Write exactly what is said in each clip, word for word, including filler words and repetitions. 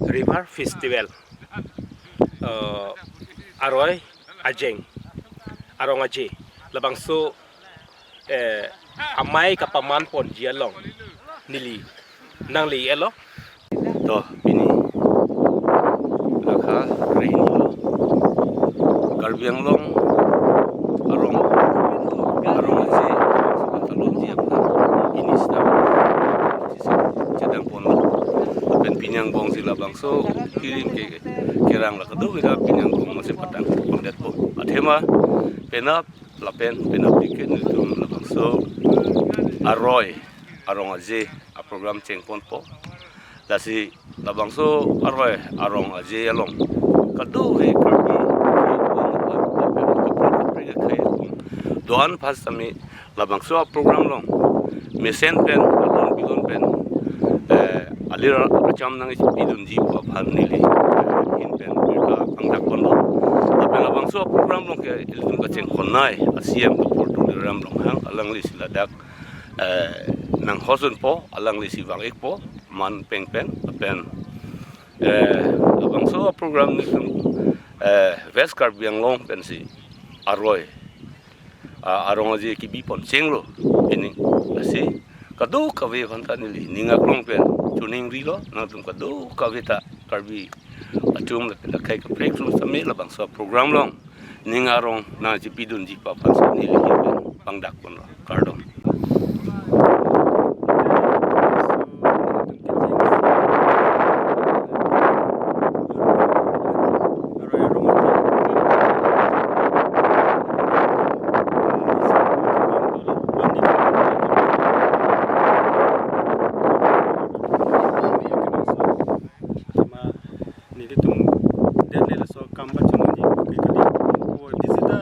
River Festival, eh, aroi ajeng, arong aje, labangso, eh, amei kapaman ponji along neli nangli-etlo. To pini lakha rehini lo. Karbi Anglong arong, arong aje, sebentar lo dia ini sedang sedang pon. Pen pini angbong si labangso kirim ke kerang la kedo kita pini angbong masih petang pondetpo. Athema penap lapen penap dikit nelitum labangso aroi arong aje a-program chengponpo. Lasi labangso aroi arong aje along kadokave Karbi do-an aphan sitame labangso a-program along mesen pen alon bilon pen, eh, alir acham nangchipidunji pu aphan neli, eh, ahin pen birta pangdak ponlo. Lapen labangso a-program along ke ilitum kachengkonnei a-C M Doctor Tuliram Ronghang, alangli si ladak, eh, nanghosunpo, alangli si vang-ikpo, man pengpen, lapen, eh, labangso a-program nelitum, eh, West Karbi Anglong pensi aroi, ah, arong aje kebipon chenglo, pini lasi kadokave aphanta neli ning aklong pen choningrilo, nangtum kadokave ta Karbi atum lapen akhei kaprek atum sitame labangso a-program along ning arong nangchipidunji pu aphan si neli ahin pen pangdak ponlo. Kardom. Athema nelitum den le laso akam pachunji pu ke kali. Pu di sita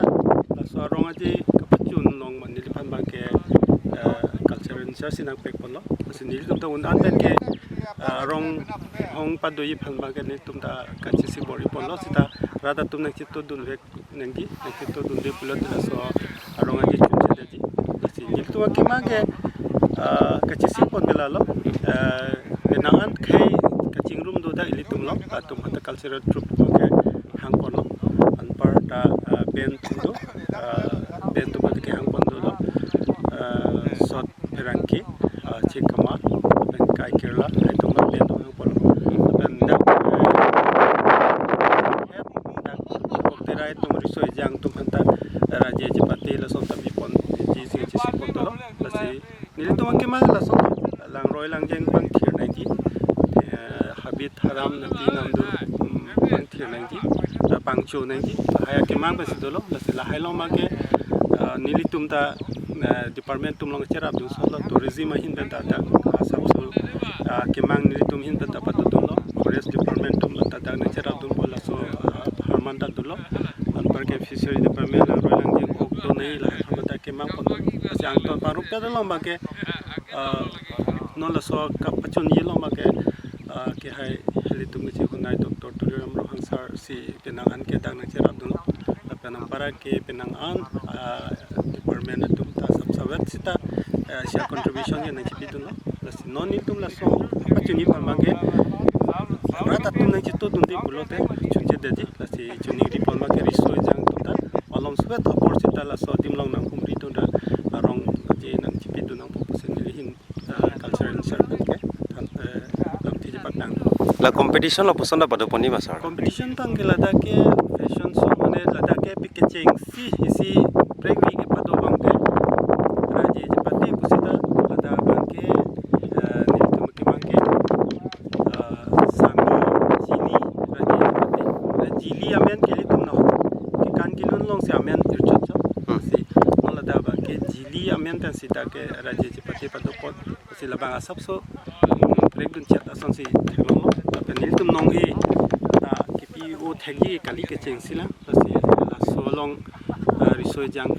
laso arong aje kapachun along ma neliphan abang ke, eh, cultural in-charge si nangpek ponlo. Lasi nelitum ta un-an pen ke, eh, arong hong padoji aphan abang ke nelitum ta kachesik bor-i ponlo, sita rat atum nangchitodun vek nangji, nangchitodunde pulote laso arong aje chunchedetji. Lasi nelitum akemang ke, ah, kachesik pon ke lalo, ah, penang an khei kachingrum do ta ilitum lo, latum aphanta cultural troupe atum kehang ponlo, anparta, ah, band atum do, ah, band atum aphanta kehang pon dolo, ah, Sot Pherangke, ah, Chingkama, lapen Kai Kerala, haitum abang band atum hang ponlo. Lapen dak, eh, dak Bokterai atum, Riso Ejang atum aphanta, Raje Chepate lason ta biponji si chesik pon dolo. Lasi nelitum akemang lason ta langroi langjeng pangthir nangji, eh, habit haram nangpi namdur, mm, pangthir nangji, eh, pangcho nangji, lahai akemang pensi dolo. Lasi lahai along abang ke, eh, nelitum ta, eh, department atum along cherapdun solo, tourism ahin pen ta dak, ah, asapso, ah, akemang nelitum ahin pen ta patodunlo, forest department atum ta dak nangcherapdunpo, laso, ah, harman ta dolo, anpar ke fishery department langroi langjeng ok donei lahai aphan ta kemang pon. Lasi angton paruk ta along abang ke, ah, non laso kapachunji along abang ke, ah, kehai ilitum kachehonei Doctor Tuliram Ronghang sir si penang an ke dak nangcherapdunlo. Lapen anpar ke penang an, ah, department atum ta asapso vet sita, ah, isi a-contribution ke nangchipidunlo. Lasi non nelitum laso pachunji aphan abang ke rat atum nangchitodunde pulote chunchedetji. Lasi chuningri pon abang ke Riso Ejang atum ta malom suet apor sita laso adim along nanghumridun ra arong aje nangchipidun nangpo pusi neli ahin, ah, cultural in-charge pen ke than, eh, lamthe chepatang. La competition lapuson ta pado ponji ma sir? Competition abang ke ladak ke fashion show, mane ladak ke pik kechengsi isi prekvi kepado abang ke Raje Chepate pusita ladak abang ke, eh, nelitum akemang ke, eh, Sami Jili Raje Chepate. Jili amen ke ilitum non kekan kelun along si amen irchot chot. Hmm. Si non ladak abang ke Jili amen pen sita ke Raje Chepate padopon. Si labang asapso, mm, prekdun chet asonsi theklonglo. Lapen nelitum nong-e ta kepi-o thekji kali kechengsi lang. Lasi laso along, ah, Riso Ejang,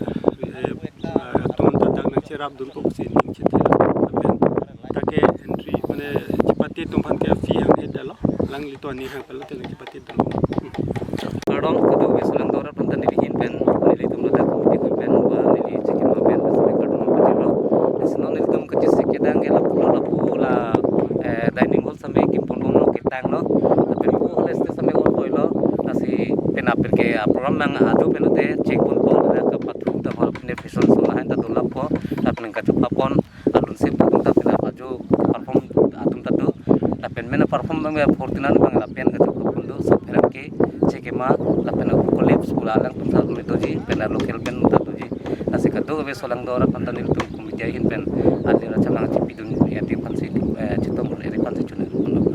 eh, ah, atum ta dak nangcherapdunpo pusi ning chethela. Lapen ta ke entry, mane Chepate atum aphan ke fee hanghe detlo. Alanglitum aning hang palo te nangchepate detlo. Kardom, kadokave sulem dorap aphanta neli ahin pen, nelitum ladak committee ahin pen, ba neli chikima pen, ba sebe kardom pajirlo. Lasi non nelitum kachesik kedang ke lapu lo, lapu la, eh, dining hall same kimpon bomlo, ketanglo. Apir ke a program nang aju pen te check pon pon la kapathu ta bor pine fashion show lahin ta dolapo, lapen kachupapon alun se pon ta pina aju perform atum ta do, lapen mena perform bang forty-nine bang lapen kachupapon do, so pherangke chekema lapen college school alangtum ta me doji, pen local band ta doji, lasi kado be solang dora kontan nelitum committee ahin pen alir achamang chipidun ya ti pansi, eh, chitom eri pansi chunir.